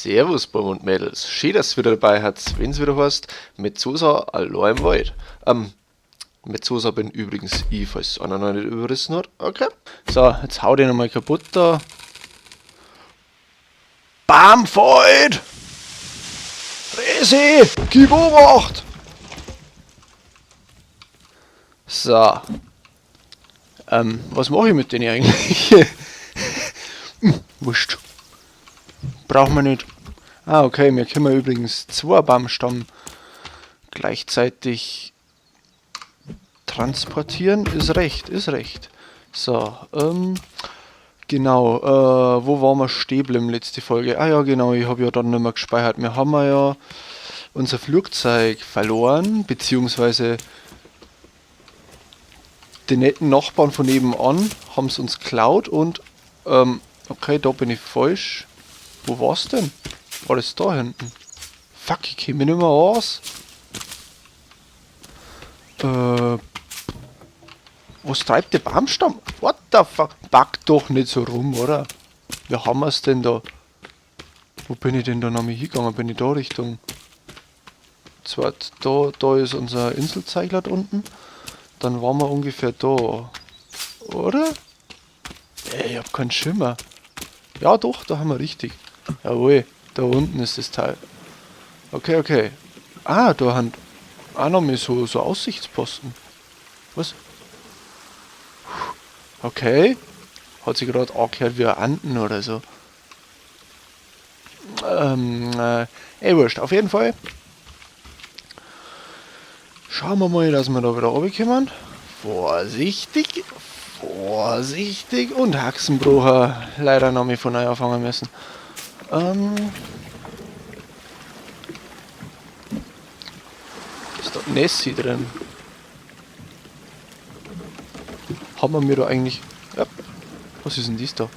Servus Buam und Mädels, schön, dass ihr wieder dabei seid, wenn's wieder heißt, Mezzosa allein im Wald. Mezzosa bin übrigens ich, falls es einer noch nicht überrissen hat. Okay. So, jetzt hau den nochmal kaputt da. Bam, fällt! Resi, gib Obacht! So. Was mache ich mit denen eigentlich? Wurscht. Brauchen wir nicht. Ah, okay, wir können übrigens zwei Baumstamm gleichzeitig transportieren. Ist recht, ist recht. So, genau, wo waren wir stehen geblieben letzte Folge? Ah ja, genau, ich hab ja dann nicht mehr gespeichert. Wir haben ja unser Flugzeug verloren, beziehungsweise die netten Nachbarn von nebenan haben's uns geklaut und, okay, da bin ich falsch. Wo war's denn? War das da hinten? Fuck, ich kenn mich nicht mehr aus. Was treibt der Baumstamm? What the fuck? Back doch nicht so rum, oder? Wie haben wir's denn da? Wo bin ich denn da nochmal hingegangen? Bin ich da Richtung? Zwar, da ist unser Inselzeigler da unten. Dann waren wir ungefähr da. Oder? Ey, ich hab keinen Schimmer. Ja doch, da haben wir richtig. Jawohl, da unten ist das Teil. Okay, okay. Ah, da haben auch noch mal so Aussichtsposten. Was? Okay. Hat sich grad angehört wie ein Anden oder so. Ey, wurscht. Auf jeden Fall. Schauen wir mal, dass wir da wieder runterkommen. Vorsichtig, vorsichtig und Haxenbrucher. Leider noch mal von neu anfangen müssen. Ist da Nessie drin? Haben wir mir da eigentlich... Ja. Was ist denn das da?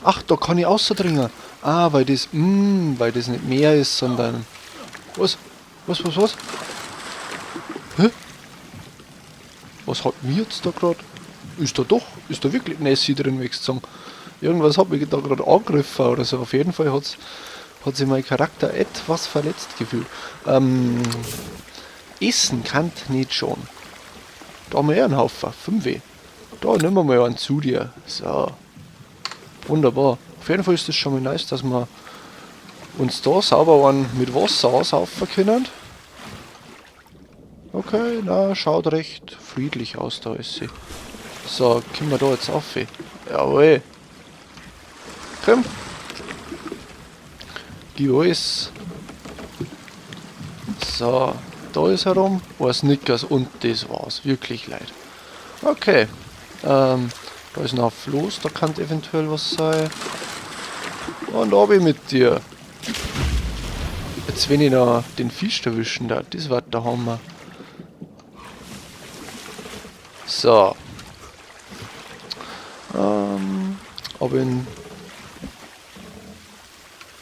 Ach, da kann ich rausdringen. Ah, weil das nicht mehr ist, sondern... Was? Was, was, was? Hä? Was hat mir jetzt da grad... Ist da doch... Ist da wirklich Nessie drin, wie ich sagen? Irgendwas hat mich da grad angegriffen oder so. Auf jeden Fall hat sich mein Charakter etwas verletzt gefühlt. Essen kann nicht schon. Da haben wir eh einen Haufen. 5. Da nehmen wir mal einen zu dir. So. Wunderbar. Auf jeden Fall ist das schon mal nice, dass wir uns da sauber einen mit Wasser aussaufen können. Okay, na, schaut recht friedlich aus, da ist sie. So, können wir da jetzt auf? Jawohl. Komm. Gib alles. So, da ist herum. Ein Snickers und das war's. Wirklich leid. Okay. Da ist noch ein Floß, da kann eventuell was sein. Und ab mit dir. Jetzt wenn ich noch den Fisch erwischen darf, das wird der Hammer. So. Aber in...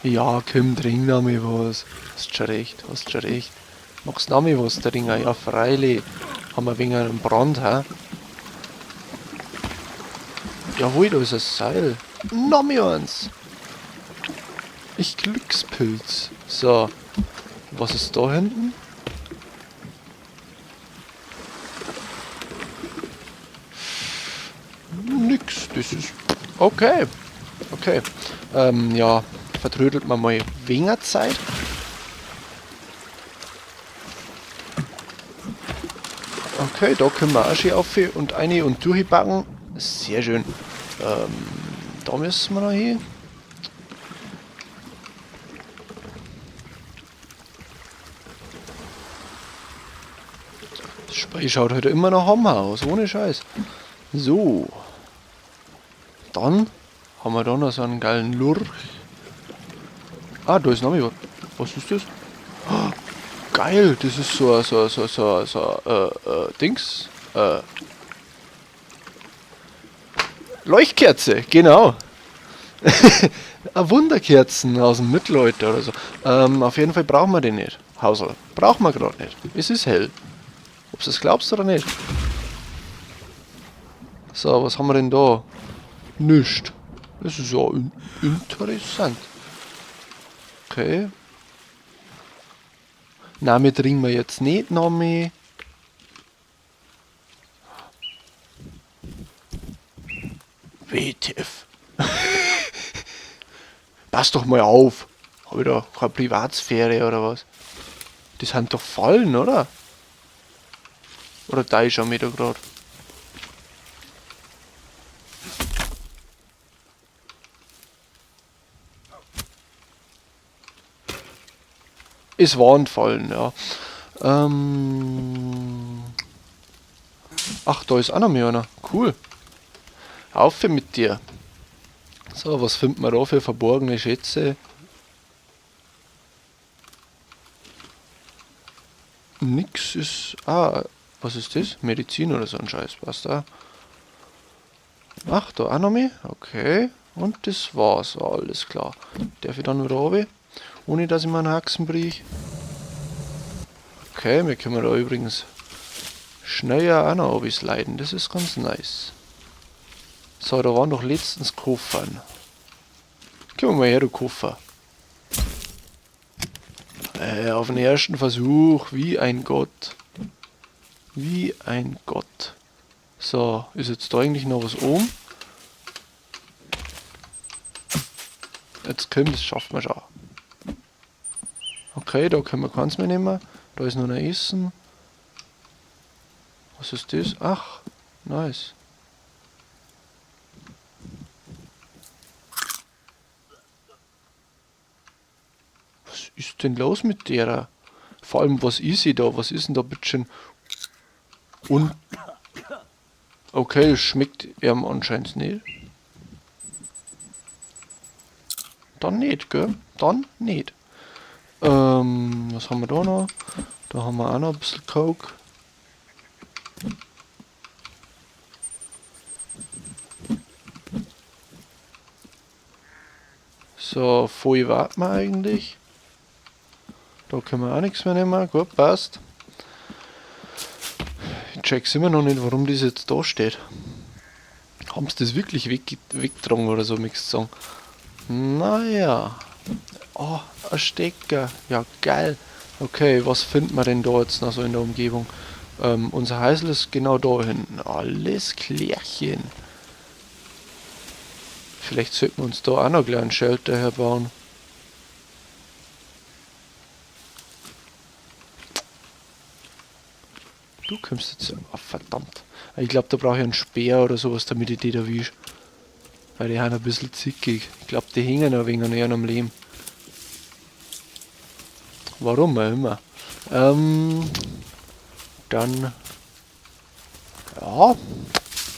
Ja, komm, trink noch mal was. Hast schon recht, hast schon recht. Magst du noch mal was trinken? Ja, freilich. Haben wir wegen einem Brand, hä? Jawohl, da ist ein Seil. Noch mehr eins. Ich Glückspilz. So. Was ist da hinten? Nix. Das ist... Okay. Okay. Ja. Vertrödelt man mal weniger Zeit. Okay, da können wir auch schön auf und eine und durchbacken. Sehr schön. Da müssen wir noch hin. Das Spiel schaut heute immer noch Hammer aus, ohne Scheiß. So. Dann haben wir da noch so einen geilen Lurch. Ah, da ist noch was. Was ist das? Oh, geil, das ist so Dings. Leuchtkerze, genau. Eine Wunderkerzen aus dem Mittelalter oder so. Auf jeden Fall brauchen wir den nicht. Hausel. Brauchen wir grad nicht. Es ist hell. Ob du das glaubst oder nicht. So, was haben wir denn da? Nischt. Das ist ja interessant. Okay. Na, wir trinken wir jetzt nicht noch mehr. WTF. Pass doch mal auf. Hab ich da keine Privatsphäre oder was? Das sind doch Fallen, oder? Oder da ist schon wieder gerade. Es waren Fallen, ja. Ach, da ist auch noch mehr einer. Cool. Auf mit dir. So, was findet man da für verborgene Schätze? Nix ist... Ah, was ist das? Medizin oder so ein Scheiß. Was da? Ach, da auch noch mehr? Okay. Und das war's. Alles klar. Darf ich dann wieder runter? Ohne dass ich mir einen Haxen brich. Okay, wir können da übrigens schneller auch noch runtersliden. Das ist ganz nice. So, da waren doch letztens Koffern. Komm mal her, du Koffer. Auf den ersten Versuch, wie ein Gott. Wie ein Gott. So, ist jetzt da eigentlich noch was oben? Jetzt kommt, das schafft man schon. Okay, da können wir keins mehr nehmen. Da ist noch ein Essen. Was ist das? Ach, nice. Was ist denn los mit der? Vor allem, was ist sie da? Was ist denn da bitteschön? Und. Okay, es schmeckt ihm anscheinend nicht. Dann nicht, gell? Dann nicht. Was haben wir da noch? Da haben wir auch noch ein bisschen Coke. So, voll warten wir eigentlich. Da können wir auch nichts mehr nehmen. Gut, passt. Ich check's immer noch nicht, warum das jetzt da steht. Haben sie das wirklich weggetragen oder so, möchtest du sagen? Naja. Oh, ein Stecker. Ja, geil. Okay, was findet man denn da jetzt noch so in der Umgebung? Unser Häusl ist genau da hinten. Alles klärchen. Vielleicht sollten wir uns da auch noch gleich einen Shelter herbauen. Du kommst jetzt... Oh, verdammt. Ich glaub, da brauch ich einen Speer oder sowas, damit ich die da erwisch. Weil die sind ein bisschen zickig. Ich glaub, die hängen ein wenig an ihrem Leben. Warum auch immer. Dann... Ja,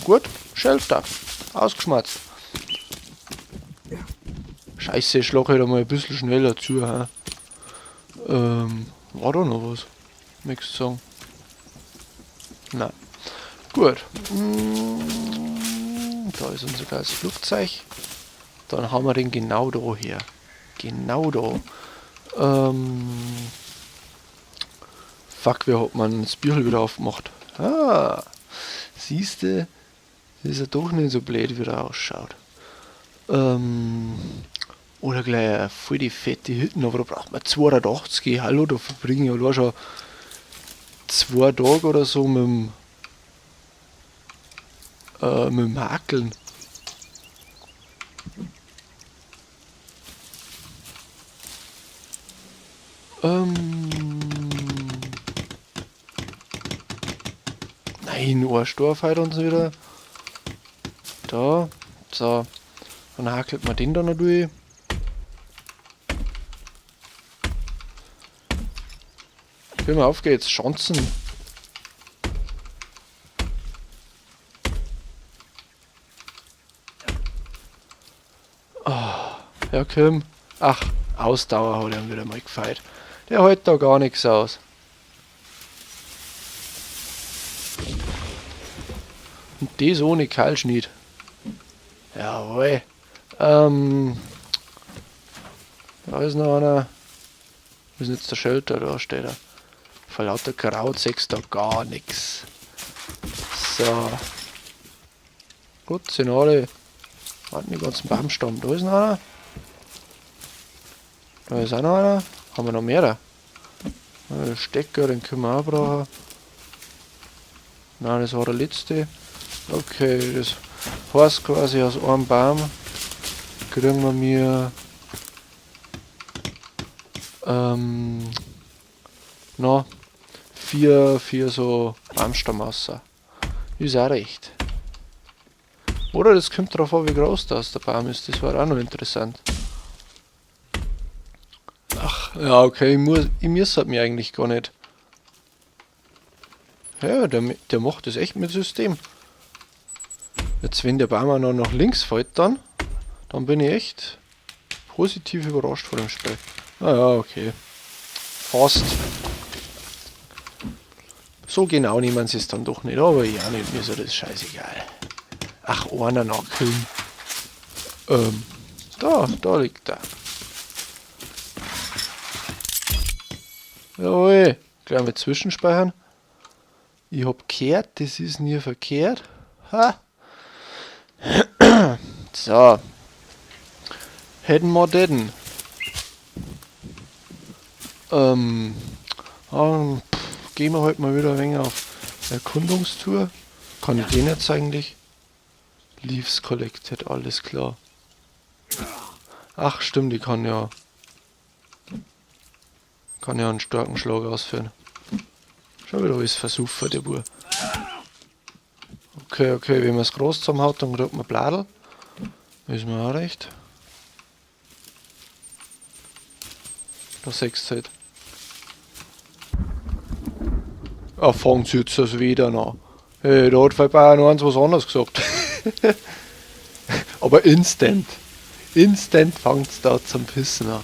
gut. Shelter. Ausgeschmatzt. Scheiße, ich schlag halt einmal ein bisschen schneller zu. Hä? War da noch was? Möchtest du sagen? Nein. Gut. Da ist unser geiles Flugzeug. Dann haben wir den genau da her. Genau da. Fuck, wie hat man das Büchel wieder aufgemacht? Ah, siehste, das ist ja doch nicht so blöd, wie der ausschaut. Oder gleich voll die fette Hütten, aber da braucht man 280. Hallo, da verbringe ich allein schon 2 Tage oder so mit dem Hakeln. Nein, Arschdorf heute uns wieder. Da, so. Dann hakelt man den da noch durch. Komm, auf geht's, Chancen. Oh, ja, komm. Ach, Ausdauer hat er wieder mal gefeiert. Der hält da gar nichts aus. Und das ohne Keilschnitt. Jawohl. Da ist noch einer. Wo ist denn jetzt der Shelter? Da steht er. Vor lauter Kraut siehst du da gar nix. So. Gut, sind alle. Warten die ganzen Baumstamm. Da ist noch einer. Da ist auch noch einer. Haben wir noch mehrere? Stecker, den können wir auch brauchen. Nein, das war der letzte. Okay, das heißt quasi aus einem Baum kriegen wir mir noch vier so Baumstammwasser. Ist auch recht. Oder das kommt darauf an, wie groß das der Baum ist. Das war auch noch interessant. Ach, ja, okay, ich muss halt mir eigentlich gar nicht. Ja, der macht das echt mit System. Jetzt, wenn der Baum auch noch nach links fällt, dann bin ich echt positiv überrascht von dem Spiel. Naja, okay. Fast. So genau nehmen sie es dann doch nicht, aber ja nicht, mir ist ja das scheißegal. Ach, einer noch killen. Da liegt er. Jawohl, gleich mal zwischenspeichern. Ich hab gehört, das ist nie verkehrt. Ha! So. Hätten wir den. Gehen wir heute mal wieder ein wenig auf Erkundungstour. Kann ich den jetzt eigentlich? Leaves collected, alles klar. Ach stimmt, die kann ja einen starken Schlag ausführen. Schon wieder alles versucht, der Bub. Okay, okay, wenn man es groß zusammenhaut, dann kriegt man Bladel. Ist mir auch recht. Da sechs halt. Ah, fangt jetzt das wieder an. Hey, da hat vielleicht auch noch eins was anderes gesagt. Aber instant. Instant fangt's da zum Pissen an.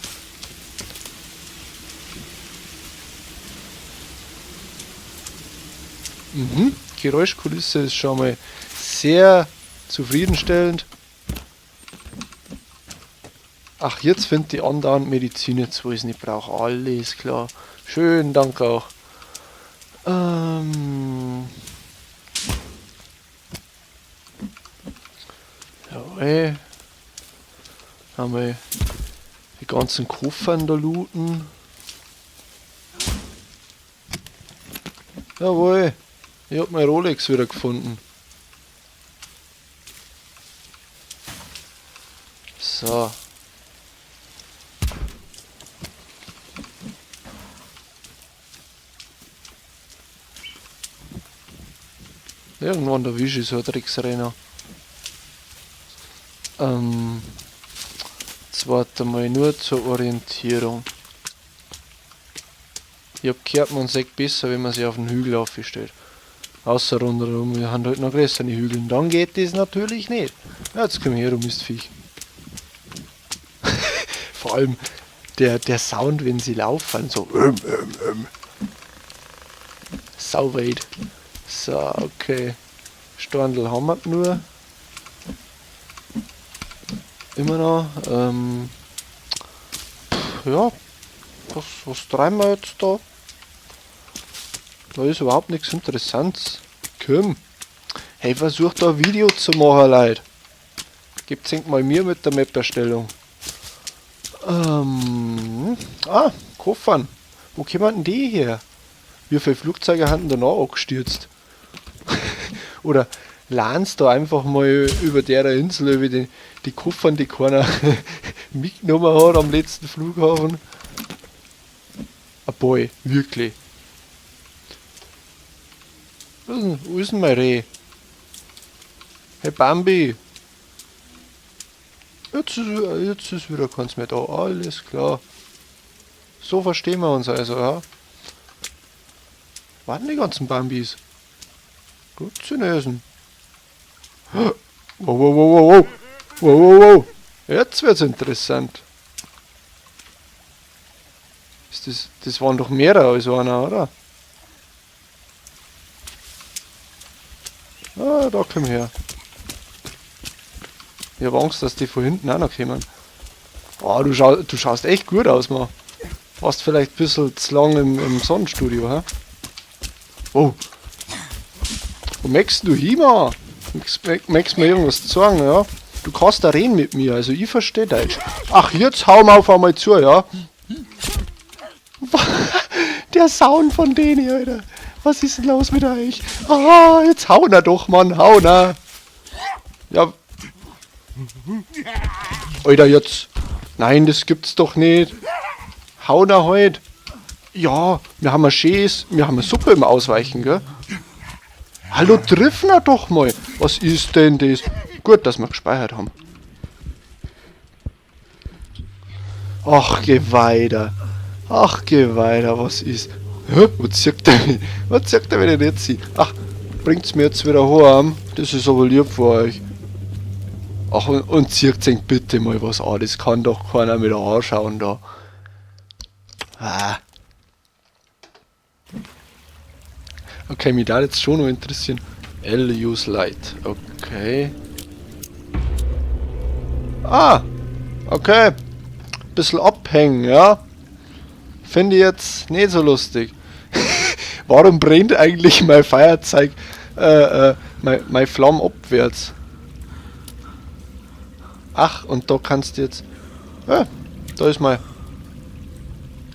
Mhm. Geräuschkulisse ist schon mal sehr zufriedenstellend. Ach, jetzt findet die andauernd Medizin jetzt, wo ich es nicht brauche. Alles klar. Schönen Dank auch. Jawohl. Haben wir die ganzen Koffern da looten. Jawohl. Ich hab mein Rolex wieder gefunden. So. Irgendwann erwische ich so ein Drecksrenner. Zweite Mal nur zur Orientierung. Ich hab gehört, man sieht besser, wenn man sich auf den Hügel aufstellt. Außer rundherum, wir haben halt noch größere Hügel. Dann geht das natürlich nicht. Ja, jetzt komm her, du Mistviech. Vor allem der Sound, wenn sie laufen, so. Sau weit. So, okay. Storndl haben wir nur. Immer noch. Ja, was treiben wir jetzt da? Da ist überhaupt nichts Interessantes. Komm. Hey, versuch da ein Video zu machen, Leute. Gebt's mal mir mit der Map-Erstellung. Koffern. Wo kommen denn die her? Wie viele Flugzeuge haben denn danach angestürzt? Oder lahnst da einfach mal über der Insel, über die Koffern, die keiner mitgenommen hat am letzten Flughafen. Ein Boy, wirklich. Wo ist denn mein Reh? Hey Bambi! Jetzt ist wieder keins mehr da, alles klar. So verstehen wir uns also, ja? Warten die ganzen Bambis? Gut zu lösen. Wow, wow, wow, wow, wow. Wow, wow, wow. Jetzt wird's interessant. Ist das waren doch mehrere als einer, oder? Ah, da komm her. Ich hab Angst, dass die von hinten auch noch kommen. Oh, du schaust echt gut aus, Mann. Warst vielleicht ein bisschen zu lang im Sonnenstudio, hä? Oh. Wo möchtest du hin, Mann? Möchtest du mir irgendwas zeigen, ja? Du kannst da reden mit mir, also ich versteh Deutsch. Ach, jetzt hau mal auf einmal zu, ja? Der Sound von denen, Alter. Was ist denn los mit euch? Ah, jetzt hauen er doch, Mann, hauen er. Ja. Alter, jetzt. Nein, das gibt's doch nicht. Hauen er halt. Ja, wir haben eine Schäß, wir haben eine Suppe im Ausweichen, gell? Hallo, triff ihn doch mal. Was ist denn das? Gut, dass wir gespeichert haben. Ach, geh weiter. Ach, geh weiter, was ist? Hä? Wo zirkt der mich? Wo zirkt der mich denn jetzt hin? Ach, bringt's mir jetzt wieder heim. Das ist aber lieb für euch. Ach, und zirkt sich bitte mal was an. Das kann doch keiner wieder anschauen da. Ah. Okay, mich da jetzt schon noch interessieren. L use light. Okay. Ah! Okay. Bisschen abhängen, ja? Finde ich jetzt nicht so lustig. Warum brennt eigentlich mein Feuerzeug, mein Flamm abwärts? Ach, und da kannst du jetzt... Ah, da ist mein...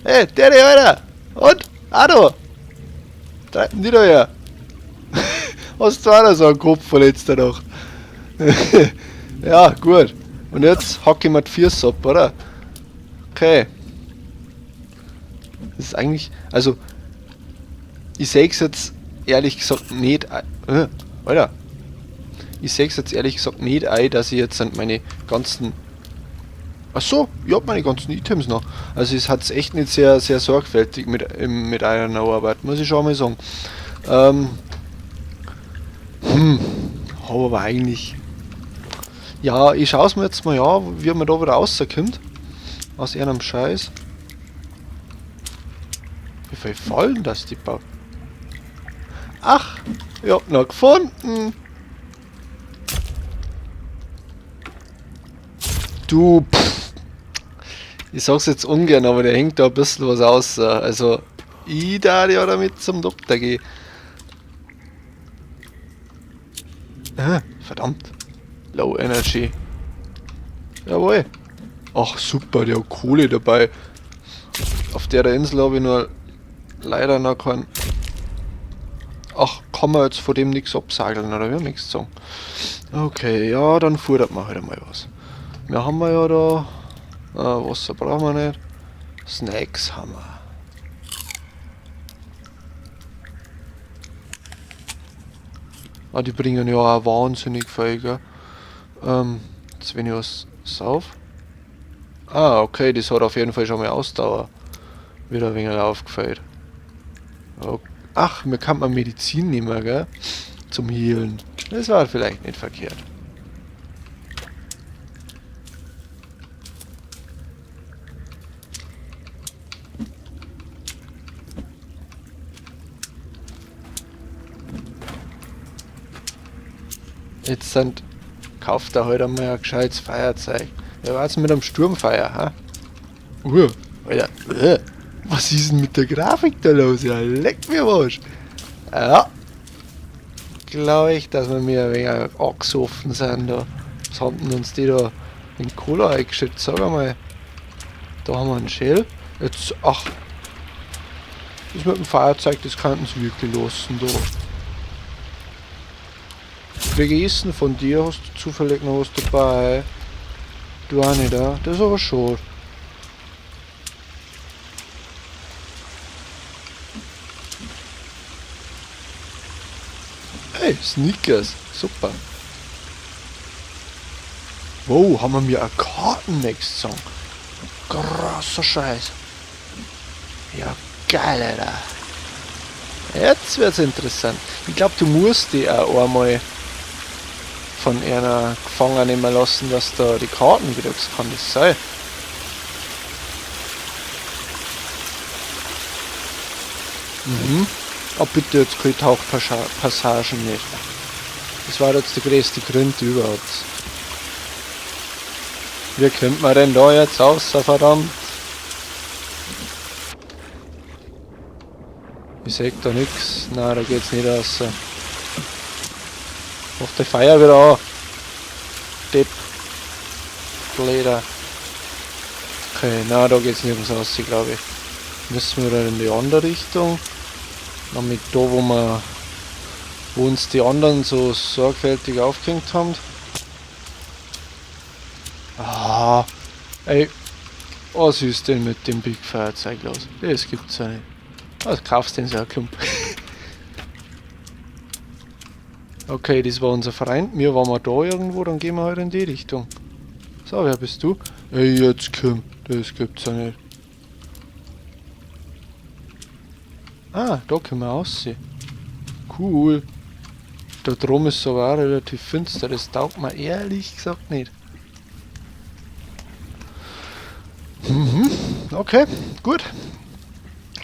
Hey, der, Alter! Und? Ado! Treiben die da her! Hast du auch noch so einen Kopf von letzter Nacht? Ja, gut. Und jetzt hack ich mir die Füße ab, oder? Okay. Das ist eigentlich... Also... Ich seh's jetzt ehrlich gesagt nicht... Alter. Ich seh's jetzt ehrlich gesagt nicht ein, dass ich jetzt meine ganzen... Ach so, ich hab meine ganzen Items noch. Also es hat's echt nicht sehr, sehr sorgfältig mit einer Arbeit, muss ich schon mal sagen. Hab aber eigentlich... Ja, ich schau's mir jetzt mal an, wie man da wieder rauskommt. Aus einem Scheiß. Wie viel fallen das die Bau? Ach, ich hab noch gefunden. Du, pff. Ich sag's jetzt ungern, aber der hängt da ein bisschen was aus. Also, ich da ja damit zum Doktor gehen. Ah, verdammt. Low Energy. Jawohl. Ach super, der hat Kohle dabei. Auf der Insel habe ich nur leider noch keinen... Ach, kann man jetzt vor dem nichts absageln, oder wir haben nichts sagen. Okay, ja, dann fordert man halt einmal was. Wir haben ja da... Wasser brauchen wir nicht. Snacks haben wir. Ah, die bringen ja auch wahnsinnig viel, gell? Jetzt wenn ich was sauf. Ah, okay, das hat auf jeden Fall schon mal Ausdauer. Wieder ein wenig aufgefällt. Okay. Ach, mir kann man Medizin nehmen, gell? Zum Healen. Das war vielleicht nicht verkehrt. Jetzt sind... Kauft da heute einmal ein gescheites Feuerzeug. Wer war's mit einem Sturmfeuer, ha? Alter, was ist denn mit der Grafik da los? Ja, leck mir was! Ja. Glaube ich, dass wir mir ein wenig angesoffen sind da. Was haben denn uns die da in Cola eingeschüttet? Sag einmal. Da haben wir einen Shell. Jetzt, ach. Das mit dem Feuerzeug, das könnten sie wirklich lassen da. Krieg ich Essen von dir? Hast du zufällig noch was dabei? Du auch nicht, oder? Das ist aber schade. Hey, Sneakers. Super. Wow, haben wir mir eine Karten next Song. Krasser Scheiß. Ja, geil, Alter. Jetzt wird's interessant. Ich glaub, du musst die auch einmal von einer gefangen nehmen lassen, dass da die Karten kriegst. Kann das sein? Mhm. Ah, bitte, jetzt krieg ich Tauchpassagen nicht. Das war jetzt der größte Grund überhaupt. Wie kommt man denn da jetzt raus, verdammt? Ich seh da nix. Nein, da geht's nicht raus. Mach die Feuer wieder an. Depp. Blöder. Okay, na, da geht's nirgends raus, glaub ich. Müssen wir dann in die andere Richtung. Nämlich da, wo uns die anderen so sorgfältig aufgehängt haben. Ah, ey, was ist denn mit dem Big Feuerzeug los? Das gibt's ja nicht. Was kaufst du denn so ein Klump? Okay, das war unser Freund. Wir waren mal da irgendwo, dann gehen wir halt in die Richtung. So, wer bist du? Ey, jetzt komm. Das gibt's ja nicht. Ah, da können wir aussehen. Cool. Da drum ist es aber auch relativ finster. Das taugt mir ehrlich gesagt nicht. Okay, gut.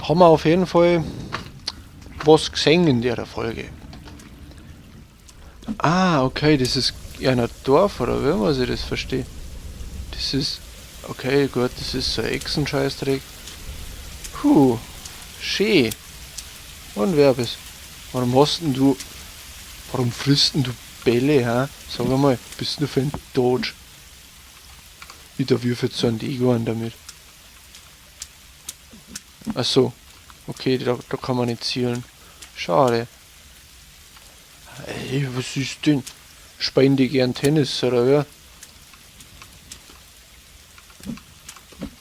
Haben wir auf jeden Fall was gesehen in der Folge. Ah, okay, das ist ja ein Dorf, oder wie muss ich das verstehen? Das ist... Okay, gut, das ist so ein Echsenscheißdreck. Puh, schön. Und wer bist? Warum hast denn du... Warum frisst denn du Bälle, hä? Sag einmal, bist du für ein Dodge? Ich da wirf jetzt so einen Iguan damit. Ach so. Okay, da kann man nicht zielen. Schade. Ey, was ist denn? Spielen die gern Tennis, oder wer?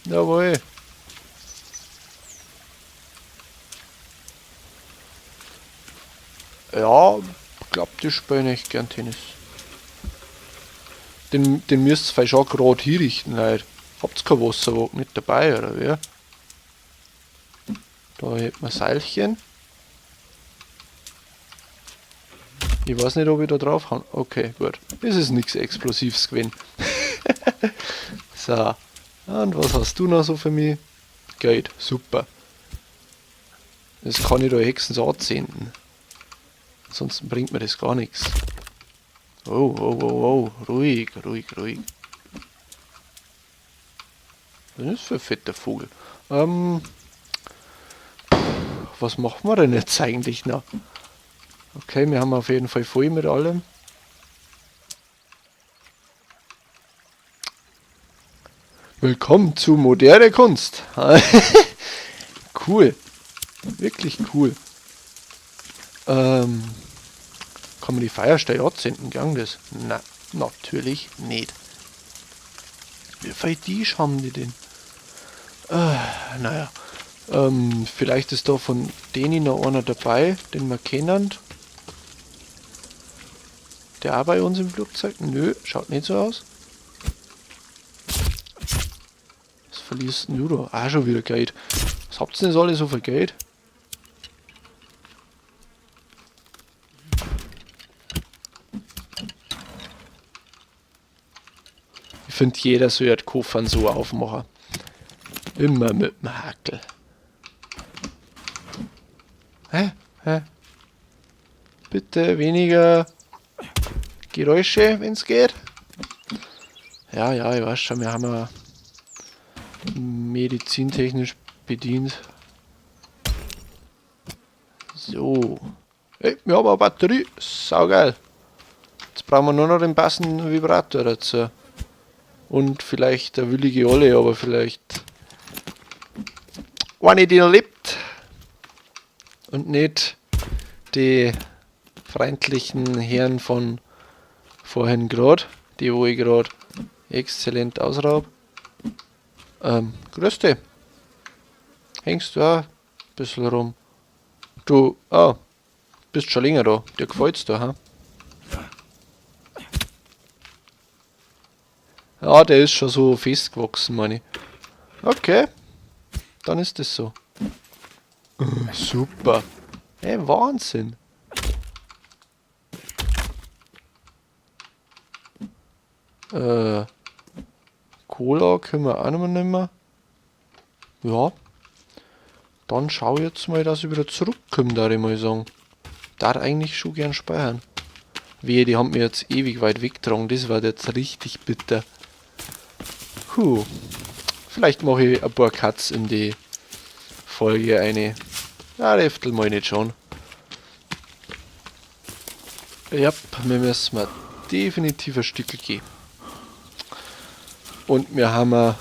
Jawohl. Ja, ich glaub, die spielen echt gern Tennis. Den müsst ihr vielleicht auch grad hinrichten, Leute. Habt's kein Wasserwagen nicht dabei, oder wer? Da hätten wir Seilchen. Ich weiß nicht, ob ich da drauf kann. Okay, gut. Das ist nichts Explosives gewesen. So. Und was hast du noch so für mich? Geld. Super. Das kann ich da höchstens anzünden. Ansonsten bringt mir das gar nichts. Oh, oh, oh, oh. Ruhig, ruhig, ruhig. Was ist das für ein fetter Vogel? Was machen wir denn jetzt eigentlich noch? Okay, wir haben auf jeden Fall voll mit allem. Willkommen zu moderne Kunst. Cool. Wirklich cool. Kann man die Feiersteine anzünden? Gang das? Na, natürlich nicht. Wie viel Tisch haben die denn? Naja. Vielleicht ist da von denen noch einer dabei, den wir kennen. Der auch bei uns im Flugzeug? Nö, schaut nicht so aus. Was verlierst denn du da? Ah, schon wieder Geld. Was habt ihr denn alle so viel Geld? Ich find, jeder soll die Koffern so aufmachen. Immer mit dem Hackel. Hä? Hä? Bitte weniger Geräusche, wenn's geht. Ja, ja, ich weiß schon, wir haben ja medizintechnisch bedient. So. Hey, wir haben eine Batterie. Saugeil. Jetzt brauchen wir nur noch den passenden Vibrator dazu. Und vielleicht der willige Olle, aber vielleicht eine, die noch lebt. Und nicht die freundlichen Herren von vorhin grad, die wo ich grad exzellent ausraub. Grüß dich. Hängst du auch ein bisschen rum? Du, bist schon länger da. Dir gefällt's da, ha? Ja, der ist schon so festgewachsen, meine ich. Okay. Dann ist das so. Super. Ey, Wahnsinn. Cola können wir auch noch nicht mehr. Ja. Dann schau ich jetzt mal, dass ich wieder zurückkomme, da ich mal sagen. Darf eigentlich schon gern speichern. Wehe, die haben mir jetzt ewig weit weggetragen. Das war jetzt richtig bitter. Puh. Vielleicht mache ich ein paar Cuts in die Folge eine. Ja, öfter mal nicht schon. Ja, wir müssen mal definitiv ein Stück gehen. Und wir haben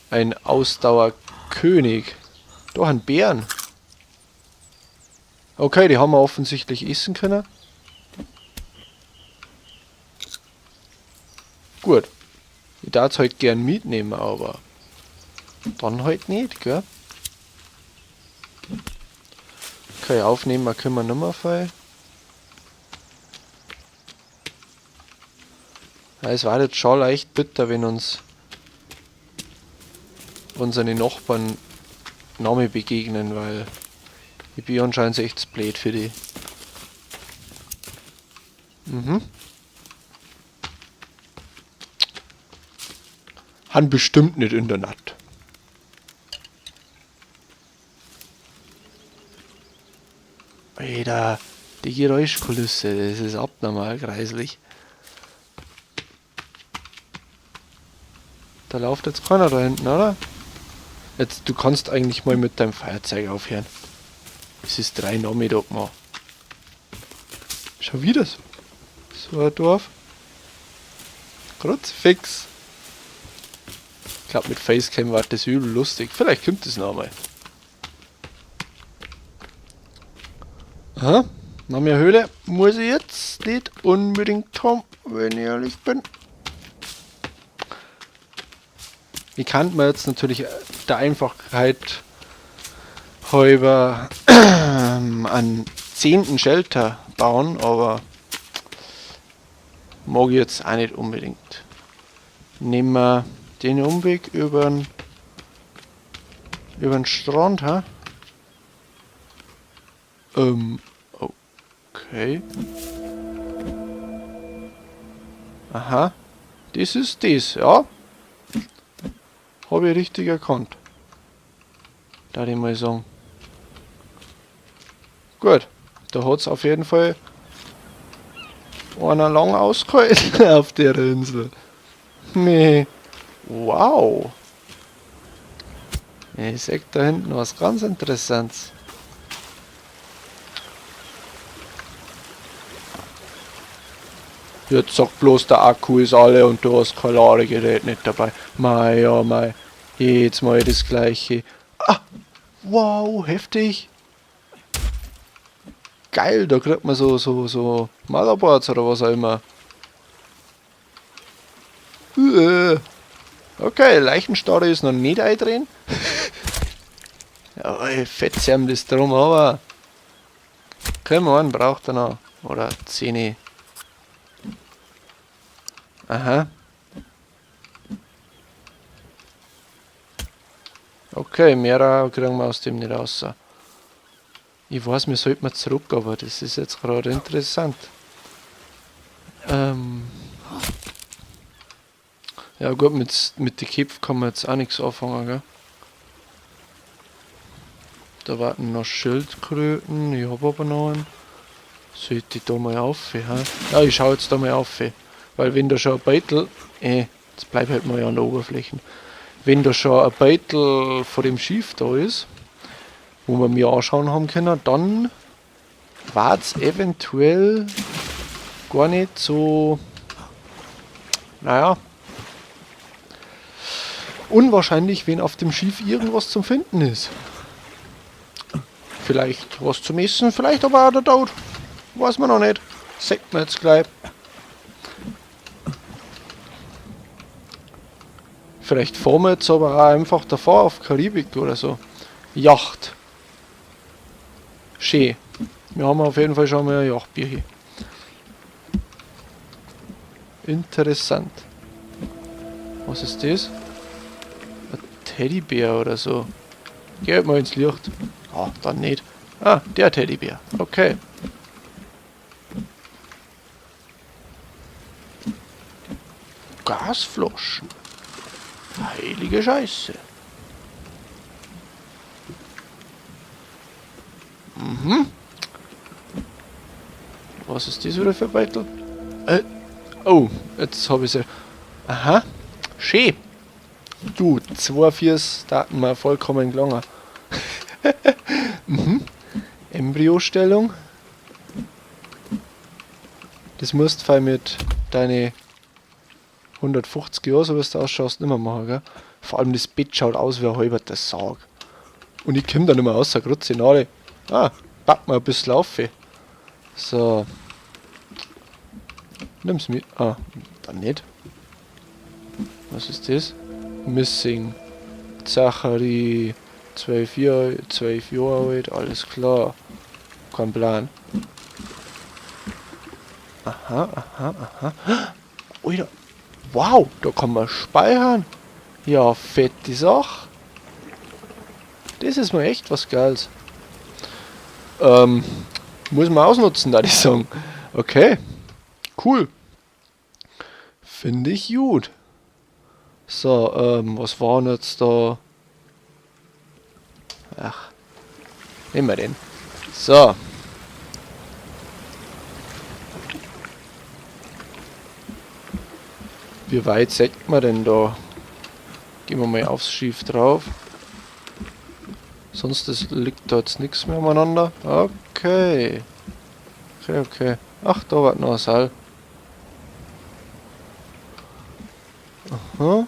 einen Ausdauerkönig Da haben Bären. Okay, die haben wir offensichtlich essen können. Gut. Ich darf es halt gern mitnehmen, aber dann halt nicht, gell? Okay, aufnehmen können wir nicht mehr viel. Ja, es war jetzt schon leicht bitter, wenn uns unsere Nachbarn Name begegnen, weil ich bin anscheinend echt blöd für die. Mhm. Han bestimmt nicht in der Nacht. Alter, die Geräuschkulisse, das ist abnormal greislich. Da läuft jetzt keiner da hinten, oder? Jetzt, du kannst eigentlich mal mit deinem Feuerzeug aufhören. Es ist 3 Nachmittag mal. Schon wieder so. So ein Dorf. Kruzifix. Ich glaub, mit Facecam war das übel lustig. Vielleicht kommt das noch einmal. Aha. Noch mehr Höhle muss ich jetzt nicht unbedingt haben, wenn ich ehrlich bin. Ich kann mir jetzt natürlich der Einfachheit halber einen 10. Shelter bauen, aber mag ich jetzt auch nicht unbedingt. Nehmen wir den Umweg übern Strand, ha? Okay. Aha. Das ist das, ja. Hab ich richtig erkannt. Darf ich mal sagen. Gut. Da hat's auf jeden Fall einer lang ausgehalten auf der Insel. Nee. Wow. Ich seh da hinten was ganz Interessantes. Jetzt sag bloß, der Akku ist alle und du hast kein Ladegerät nicht dabei. Mei, oh mei. Jetzt mal das Gleiche. Ah, wow, heftig. Geil, da kriegt man so Motherboards oder was auch immer. Okay, Leichenstarre ist noch nicht eindrehen. Ja, fetzt ihm das drum, aber come on, braucht er noch. Oder 10. Aha. Okay, mehr kriegen wir aus dem nicht raus. Ich weiß, wir sollten mal zurück, aber das ist jetzt gerade interessant. Ja gut, mit den Köpfen kann man jetzt auch nichts anfangen, gell? Da warten noch Schildkröten, ich hab aber noch einen. Sollte ich da mal auf, hä? Ja, ich schau jetzt da mal auf. Weil wenn da schon ein Beutel, jetzt bleib halt mal an der Oberfläche. Wenn da schon ein Beutel vor dem Schiff da ist, wo wir mir anschauen haben können, dann war's eventuell gar nicht so, naja, unwahrscheinlich, wenn auf dem Schiff irgendwas zum Finden ist. Vielleicht was zum Essen, vielleicht aber auch der Tod. Weiß man noch nicht. Sieht man jetzt gleich. Vielleicht fahren wir jetzt aber auch einfach davor auf Karibik oder so. Yacht. Schön. Wir haben auf jeden Fall schon mal ein Yachtbier hier. Interessant. Was ist das? Ein Teddybär oder so. Geh halt mal ins Licht. Ah, dann nicht. Ah, der Teddybär. Okay. Gasflaschen. Heilige Scheiße. Mhm. Was ist das wieder für ein Beutel? Oh, jetzt hab ich sie. Aha. Schön. Du, 2 Viers Daten mal vollkommen gelangen. Mhm. Embryostellung. Das musst du fein mit deine 150 Jahre, so wie du ausschaust, nicht mehr machen, gell? Vor allem das Bett schaut aus wie ein halber Sarg. Und ich komm da nicht mehr raus, Grütze, Nade. Ah, pack mal ein bisschen auf. So. Nimm's mit. Ah, dann nicht. Was ist das? Missing. Zachary. 12 Jahre, 12 Jahre alt, alles klar. Kein Plan. Aha, aha, aha. Alter. Wow, da kann man speichern. Ja, fette Sache. Das ist mal echt was Geiles. Muss man ausnutzen, da ich sagen. Okay. Cool. Finde ich gut. So, was war denn jetzt da? Ach. Nehmen wir den. So. Wie weit sieht man denn da? Gehen wir mal aufs Schiff drauf. Sonst ist, liegt da jetzt nichts mehr umeinander. Okay. Okay, okay. Ach, da war noch ein Seil. Aha.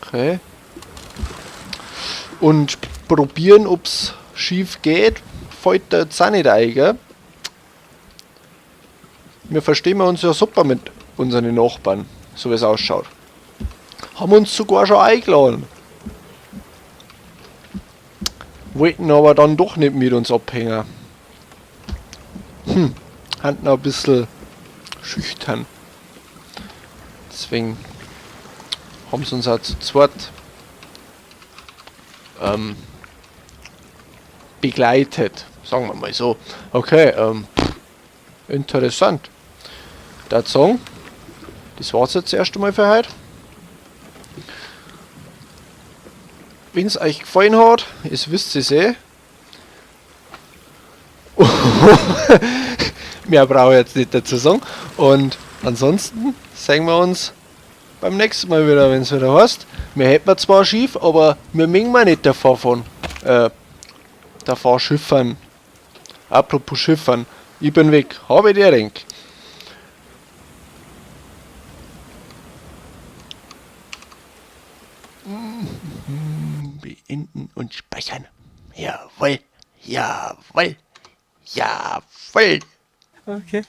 Okay. Und probieren, ob's schief geht, fällt da jetzt auch nicht ein, gell? Wir verstehen uns ja super mit unseren Nachbarn, so wie es ausschaut. Haben uns sogar schon eingeladen. Wollten aber dann doch nicht mit uns abhängen. Haben noch ein bisschen schüchtern. Deswegen haben sie uns auch zu zweit begleitet, sagen wir mal so. Okay, interessant. Der Song, das war's jetzt erst einmal für heute. Wenn's euch gefallen hat, es wisst ihr's eh. Mehr brauche ich jetzt nicht dazu sagen. Und ansonsten sehen wir uns beim nächsten Mal wieder, wenn's wieder heißt. Wir hätten zwar schief, aber wir mögen wir nicht davor fahren. Davor schiffern. Apropos schiffern. Ich bin weg. Habe die Ehre. Beenden und speichern. Jawohl. Jawohl. Jawohl. Okay.